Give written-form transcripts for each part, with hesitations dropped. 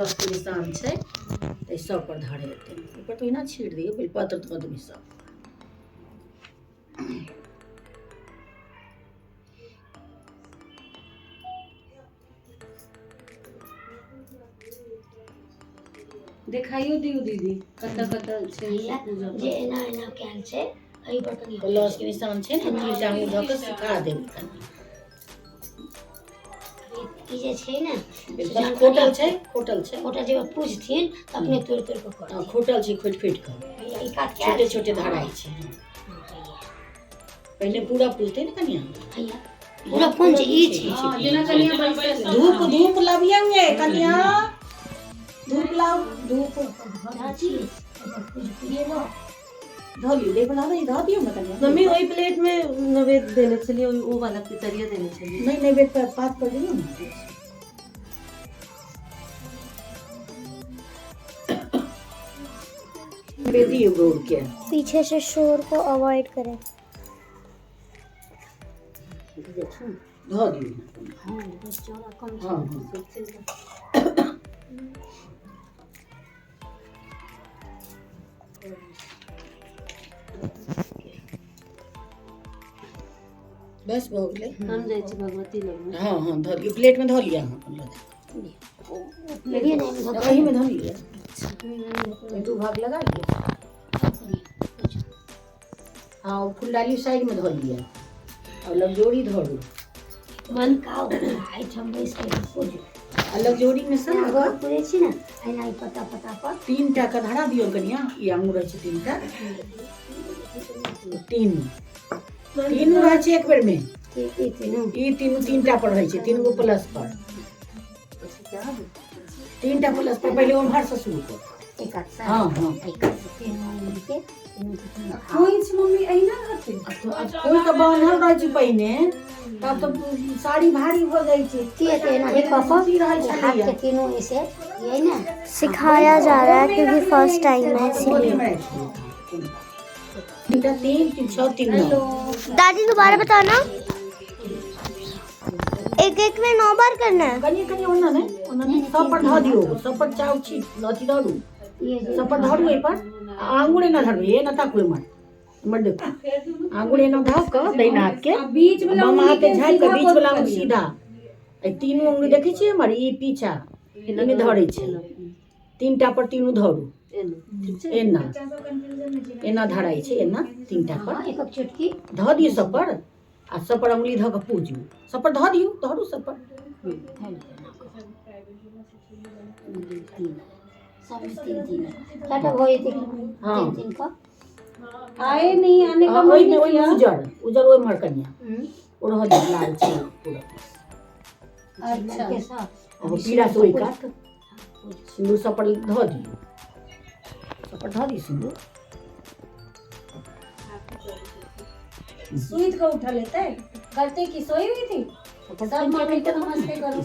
Plus के निशान छै, एहि सब पर धरेतै। ऊपर तऽ ओहिना छीट दियौ, बेलपत्र धऽ देबै सब। देखाइयो दियौ दीदी, कतऽ कतऽ छै हैया, पूजा। जे एना एना कयल छै, एहि पर कनि प्लस के निशान छै ने, तीन टा आंगुर धऽ कऽ सुखा देबै कनि। ई जे छै ने, बेलपत्र खोटल छै, खोटल छै। छोटा जे पूजथिन तऽ अपने तोड़ि तोड़ि कऽ करथिन। हँ, खोटल छै, खोटि खोटि कऽ। हैया, ई कात कयल छोटे छै। छोटे धराइ छै। हँ, हैया। पहिने पूरा पूजतै ने कनिया। हैया, पूरा कोन छै? ई छै। हँ, जेना कनिया बैसल। धूप, धूप लबियौ ये कनिया, धूप लाउ, धूप। चाची, एहि पर पूज पुजेलहुँ। धऽ लियौ, देह पर धऽ दियौ ने कनिया। मम्मी, ओहि प्लेट में नैवेद्य देने छलियै, ओ वाला पितरिया देने छलियै। नहि, नैवेद्य पर पात पर दियौ ने। नैवेद्य दियौ गौर के। पीछे से शोर को अवॉइड करें। धऽ दियौ। हँ, बस चौड़ा कम छै। हँ। बस, भऽ गेलै। हम जाइ छी भगवती लगमे। हँ, धऽ लियौ, प्लेटमे धऽ लिअ अहाँ अपन, लऽ जाउ। लेलियै ने, एहिमे धऽ कऽ। एहिमे धऽ लिअ, दू भाग लगा लिअ। हँ, ओ फुलडाली साइडमे धऽ लिअ आ लगजोड़ी धरू। मन का एहिठाम बैस कऽ पूजू। आ लगजोड़ीमे सँ एना कऽ पूजै छी ने, एना ई पत्ता पत्ता पर। तीन टा के धरा दियौ कनिया। ई आङुर रहै छै तीन टा, तीनू तीनू रहै छै एक बेरमे। ई तीनू। ई तीनू तीन टा पर रहै छै, तीन गो प्लस पर, तीन टा प्लस पर। पहिले ओम्हरसँ शुरू करू। एक कात सँ। हँ। एक कात सँ तीनू आङ्गुरके, तीनू के तीनू। खोइछ मम्मी अहिना रहतै? आब कोइ तऽ बान्हल रहै छै पहिने, तब तऽ साड़ी भारी भऽ जाइ छै। की हेतै, एना ही कऽ कऽ सूती रहै हाथ छलैया। के तीनू ऐसे ये ने। सिखाया जा रहा है क्योंकि फर्स्ट टाइम है, इसीलिए। तीनटा, तीन, तीन, छओ, तीन, नौ। दादी, दोबारा बताना। एक एक में 9 बार करना है। कनि कनि, ओना नहि, ओना नहि। सब पर धऽ दियौ, सब पर चाउ छी, अथी धरू। ये जे सब पर धरू एहि पर आ आङ्गुर एना धरबै, एना ताकू एम्हर, एम्हर देखू। आङ्गुर एना धऽ कऽ दहिना हाथके बीच वाला बामा हाथके उंगली के झाँपि कऽ सीधा बीच वला करू। आङ्गुर सीधा। एहि तीनू उंगली देखै छियै हमर? ई पीछा एहिमे धरै छै। तीनटा पर तीनू धरू। एना एना धराइ छै, एना तीनटा पर। हँ, एक एक चुटकी। धऽ दियौ सब पर आ सब पर उंगली धऽ कऽ पूजू। सब पर धऽ दियौ, धरू सब पर। तीन, सब तीन तीन, चारिटा भऽ जेतै। हँ। तीन तीन कऽ। आए नहीं आने का हँ, मन ओहिमे नहीं ओहिमे किया। उजर, उजर ओहिमे कनिया ओ रहल दियौ, लाल छै पूरा। अच्छा। के सब आ पीरा से ओहि कात सिन्दूर सब पर धऽ दियौ, सब पर धऽ दियौ सिन्दूर। सुइत कऽ उठल हेतै, करते की सोई हुई थी। सब पर सब मम्मी को नमस्ते करो।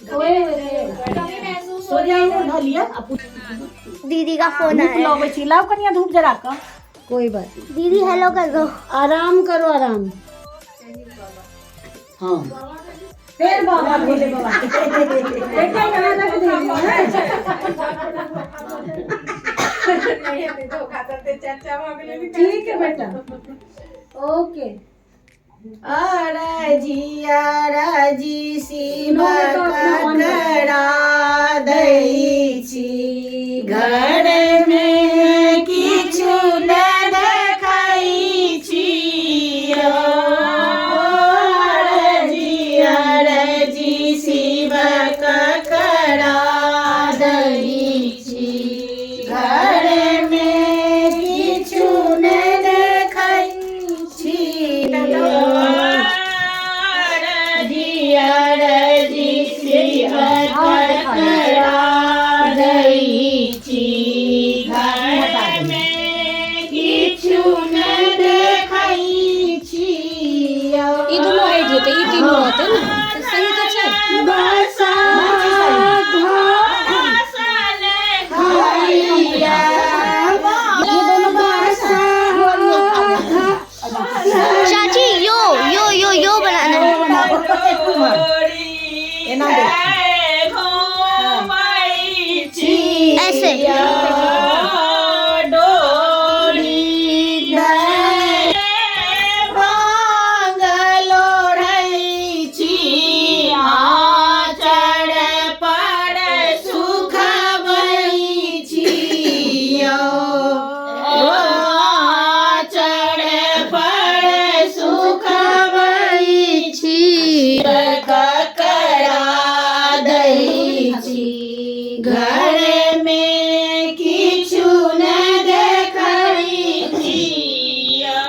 सोए हुए थे। सोझा आङ्गुर धऽ लिअ आ दीदी का फोन धूप आया है। लबै छी, लाउ कनिया धूप जरा कऽ। कोई बात नहीं। दीदी, हेलो कर दो। आराम करो, आराम। हँ। फिर बाबा, भोले बाबा, बेटा यहाँ रख दीजिए। ठीक है बेटा, ओके। अरजी अरजी शिव तो अपना on करा दै छी, घरमे किछु ने देखै छी। अरजी अरजी शिव करा दै छी, घरमे किछु ने देखै छी। अरजी अरजी शिव करा दै छी, घरमे किछु ने देखै छी। ई दुनू हटि जेतै, ई तीनू रहतै ने तऽ सही तऽ छै। बसा खैया ये दोनों बसा। चाची, यो देखू इम्हर। एना देख। ऐसे।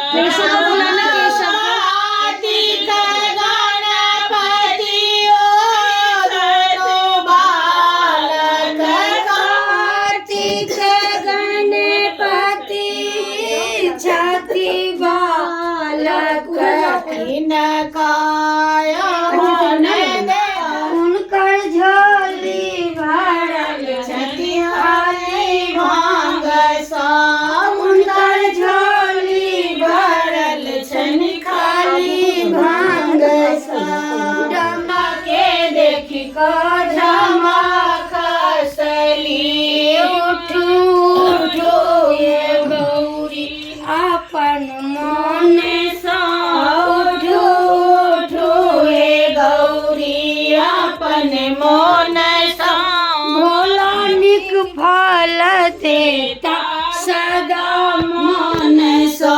केशव को बुलाना, केशव को। कार्तिक गणपति छाती बालक, हुनकर झोली भरल छथि भांग, हुनकर झोली भरल छनि खाली भांग। डमा के देख कऽ झमा खसली। उठू उठू ये गौरी अपन मन सँ, उठू उठू हे गौरी अपन मन सँ। भोला नीक फल देता सदा मन सँ,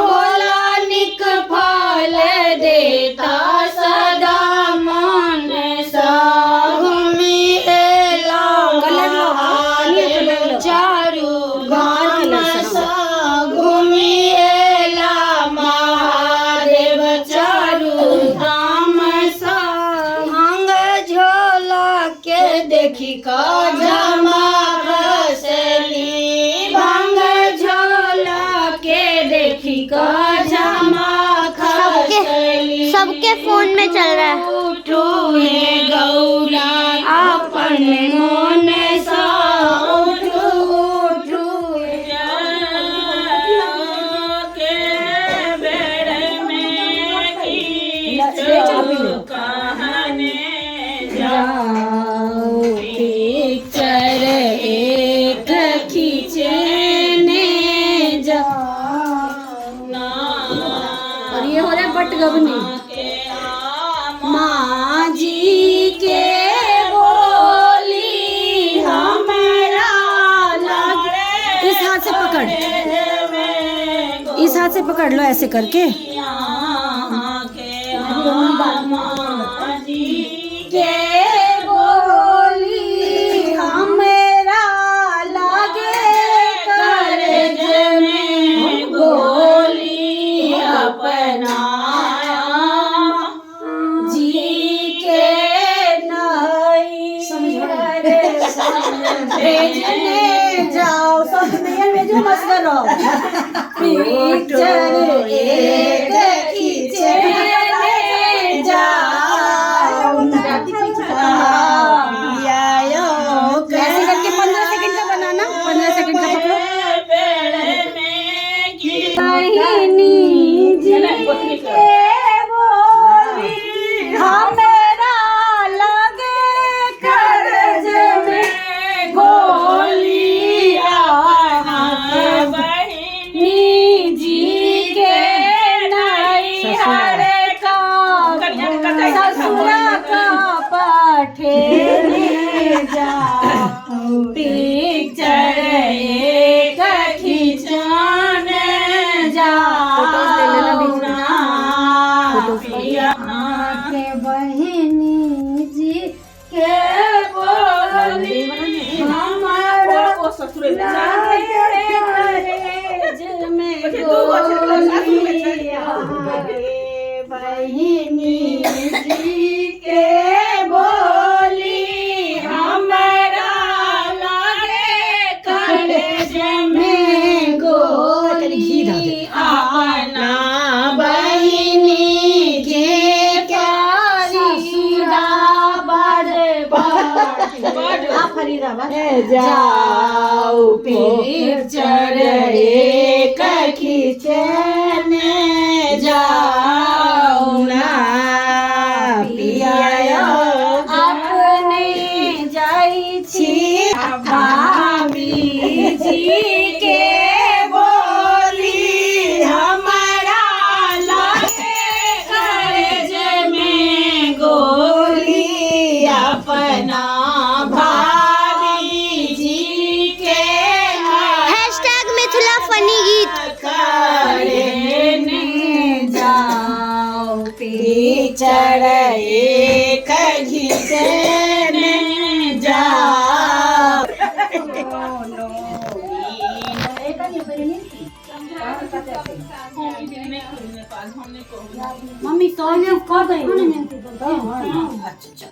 भोला नीक फल देता सदा मन सँ। घूमि एला कलर लो, ये कलर लो। चारू गाम सँ, घूमि एला महादेव चारू धाम सँ। भांग झोला के देखि कऽ झमा खसली, भांग झोला के देखि कऽ झमा खसली। सबके फोन में चल रहा है। उठू हे गौरा अपन मन सँ, उठू उठू। ले चलो, पी लो। जाओ पिक्चर एक खींचने जाओ। और ये हो रहा है बटगबनी। माँ जी के बोली हमरा लागे। इस हाथ से पकड़, इस हाथ से पकड़ लो ऐसे करके। के बोली हमरा लागे करज में गोली, अपना जी के नहीं भेजने जाओ सब नहीं भेजो, मस्त करो। पिक्चर एक खींचने जाओ। ऐसे करके 15 सेकंड का बनाना, 15 सेकंड का पकड़ो। बहिनी जी के बोली हमरा लगे कर्ज में गोली, बहिनी जी के नैहर का ससुरा का पठेने जाओ। पिक्चर एक खिंचाने फोटोज ले लेना बीच में। जाओ। फोटोज। के बहिनी जी के बोली हमारा लागे करेज में गोली, बहिनी जी के बोली हमरा लागे करेज में गोली, अपना बहिनी के ससुरा बड़ आप फरीदाबाद जाओ पिक्चर एक खींचने जाओ ना। कीचड़ एक घिसने जा। मम्मी सोने कह दे। अच्छा।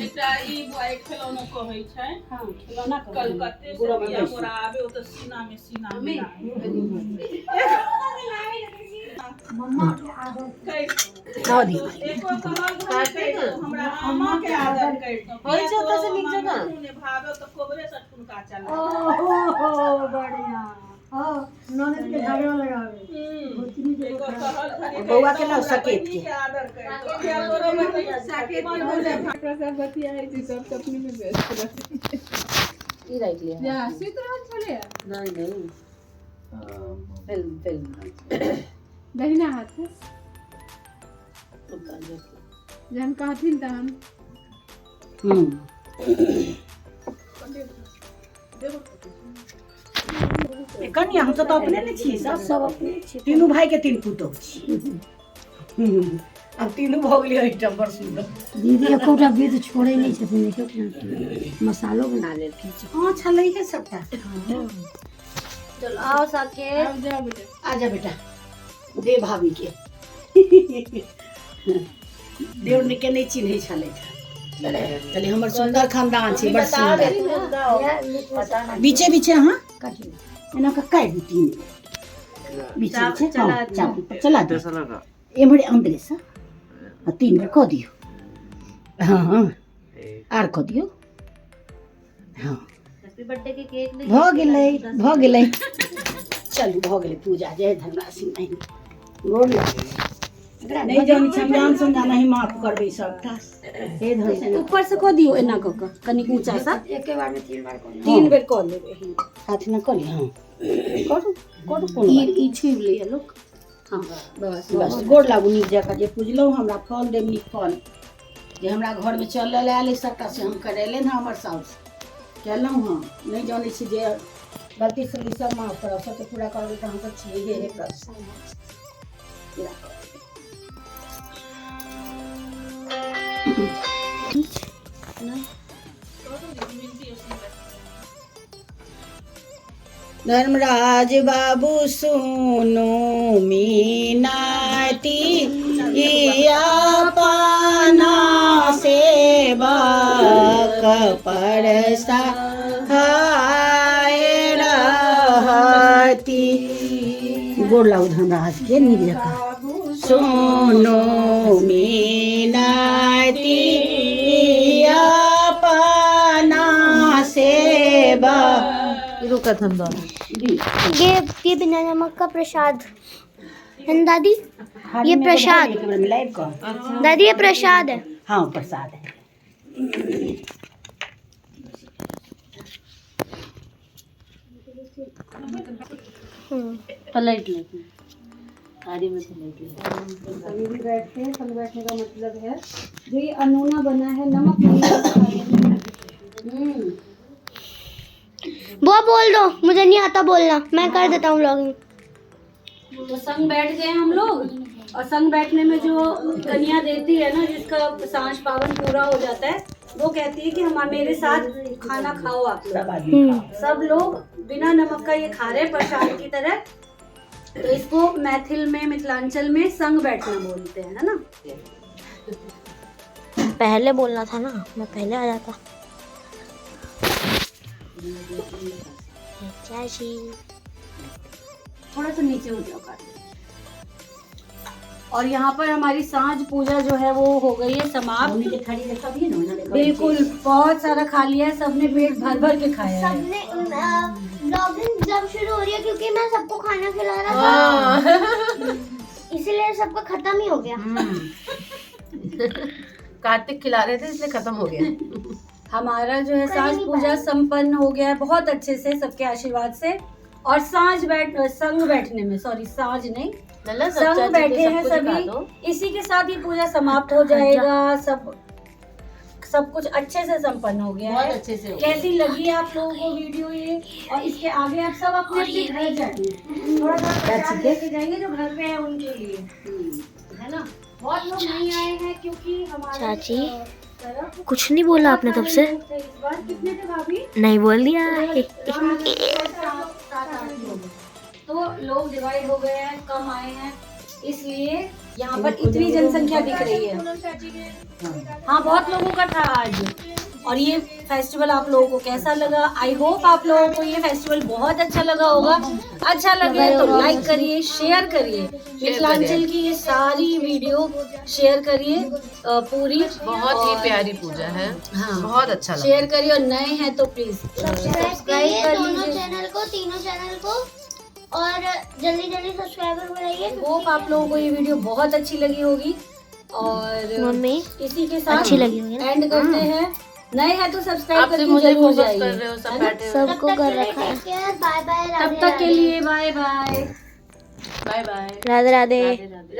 एकटा ई बुआ एक खेलौना कहै छै। हां, खिलौना कह। कलकत्ते से बिया बोरा आबे, ओ तऽ सीना में सीना मिला। दऽ दियौ। एको कहल घड़ी हमरा अम्मा के आदर करितहुँ। होइ छै ओतऽ से नीक जकाँ। भावे तऽ कोबरे से ठुनका चला। ओहो बढ़िया। हां, ननद के झगड़ा लगावे। एको कहल घड़ी बौआ के लाउ सकेत के। के आदर करितहुँ। किया तोरो बहिन साकेत के बोले। प्रसाद बतियाइ छी, सब अपने में व्यस्त रहै। ई राखि लिअ। जा सुति रहल छलैया। नहि नहि, फिल्म फिल्म। दहिना हाथ से जहन कहथिन तहन। कनिया, हमसब तऽ अपने ने छियै सब। सब अपने छियै। तीनू भाई के तीन पुतोह छी। आब तीनू भऽ गेलियै एहिठाम, बड़ सुन्दर। दीदी एकोटा विध छोड़ै नहि छथिन, देखियौ केना मसालो बना लेलखिन। हँ, छलै हे सबटा। चलो आओ साकेत। आब जाओ बेटा। आजा बेटा, दे भाभी के। देवर के नहि चिन्है छलै। कहलियै हमर सुन्दर खानदान छै, बड़ सुन्दर। बीचे बीचे अहाँ एना कऽ काटि दियौ तीन बीचे बीचे। हँ, चाकू पर चला दियौ एम्हरे अन्दरेसँ आ तीन बेर कऽ दियौ। हँ हँ, आर कऽ दियौ। हँ। हैप्पी बर्थडे के केक नहि। भऽ गेलै, भऽ गेलै। चलू, भऽ गेलै पूजा। जय धर्मराज सिंह। गोर लागै छी। नहि जानै छी, अनजान संजान ही, माफ करबै सबटा। हे धर्म। ऊपर से कऽ दियौ एना कऽ कऽ कनिक ऊँचा सा। एके बार में तीन बार कऽ लिअ। तीन बेर कऽ लेबै। हाथ में कऽ ली। हँ, करू करू, कोनो ई बात ई छुबि लैया लोक। हँ, बस। नहि। बस, गोर लागू नीक जकाँ। जे पुजलहुँ हमरा फल देब, नीक फल। जे हमरा घरमे चलल आयल अइ सबटा, से हम करेलनि हँ। हमर साउस केलहुँ हँ। नहि जानै छी जे गलती सलती, सब माफ करब। सबके पूरा करबै तऽ हमसब छियै हे प्रभु, पूरा करबै। धर्मराज बाबू सुनो मीनाती, अपना सेवक पर सहाय रहती। गोर लागू धर्मराज के नीक जकाँ। सुनो मीनाती, अपना सेवक रुकत हम दऽ। ये बिना नमक का प्रसाद है ना दादी? ये प्रसाद। एक बेर मिलाइब कऽ। दादी, ये प्रसाद है। हाँ, प्रसाद है। पलट लेते थाली में, पलट ले। कभी भी बैठते हैं, संग बैठने का मतलब है जो ये अनोना बना है, नमक नहीं है। वो बोल दो, मुझे नहीं आता बोलना, मैं कर देता हूँ व्लॉगिंग। तो संग बैठ गए हम लोग और संग बैठने में जो कन्या देती है ना, जिसका सांझ पावन पूरा हो जाता है, वो कहती है कि हम मेरे साथ खाना खाओ आप लोग। सब आदमी खाओ। सब लोग बिना नमक का ये खा रहे हैं प्रसाद की तरह, तो इसको मैथिल में, मिथिलांचल में संग बैठना बोलते हैं, है ना? पहले बोलना था ना, मैं पहले आ जाता। चाची। थोड़ा सा नीचे हो जाओ काट। और यहाँ पर हमारी सांझ पूजा जो है वो हो गई है समाप्त। मम्मी के थाली देखा भी है ना उन्होंने। बिल्कुल, बहुत सारा खा लिया है सबने, पेट भर भर के खाया है। सबने व्लॉगिंग जब शुरू हो रही है, क्योंकि मैं सबको खाना खिला रहा था, इसीलिए सबका खत्म ही हो गया। कार्तिक खिला रहे थे, इसलिए खत्म हो गया। हमारा जो है कर सांझ ही नहीं पूजा पाए। संपन्न हो गया है बहुत अच्छे से, सबके आशीर्वाद से। और सांझ बैठ, संग बैठने में, सॉरी, सांझ नहीं, लल्ला, सब संग चाची को बैठे हैं सबको दिखा सभी। दो। इसी के साथ ये पूजा समाप्त हो जाएगा। सब सब कुछ अच्छे से संपन्न हो गया बहुत है। अच्छे से हो गया। कैसी लगी आप लोगों को वीडियो ये? और इसके आगे आप सब अपने अपने घर जाएंगे, थोड़ा थोड़ा प्रसाद लेके जाएंगे जो घर पे है उनके लिए, है ना? बहुत लोग नहीं आए हैं क्योंकि हमारे चाची तरफ कुछ नहीं बोला आपने तब से। लोग थे इस बार। कितने थे भाभी? नहीं बोल दिया। 7-8 लोग। तो लोग डिवाइड हो गए हैं, कम आए हैं, इसलिए यहाँ पर इतनी जनसंख्या दिख रही है। हाँ, बहुत लोगों का था आज। और ये फेस्टिवल आप लोगों को कैसा लगा? I hope आप लोगों को ये फेस्टिवल बहुत अच्छा लगा होगा। अच्छा लगे तो लाइक करिए, शेयर करिए, मिथिलांचल की ये सारी वीडियो शेयर करिए पूरी। बहुत ही प्यारी पूजा है। हाँ, बहुत अच्छा लगा। शेयर करिए और नए हैं तो प्लीज सब्सक्राइब करिए दोनों चैनल को, तीनों चैनल को, और जल्दी जल्दी सब्सक्राइबर बढ़ाइए। होप आप लोगों को ये वीडियो बहुत अच्छी लगी होगी। और मम्मी इसी के साथ अच्छी लगी होगी ना? एंड करते हैं। नए हैं तो सब्सक्राइब आप सिर्फ करके मुझे जरूर फोकस कर जाइए। रहे हो, सब बैठे हो। सबको कर रखा है। बाय बाय, तब तक के लिए bye bye. Bye bye, Radhe Radhe. Radhe Radhe.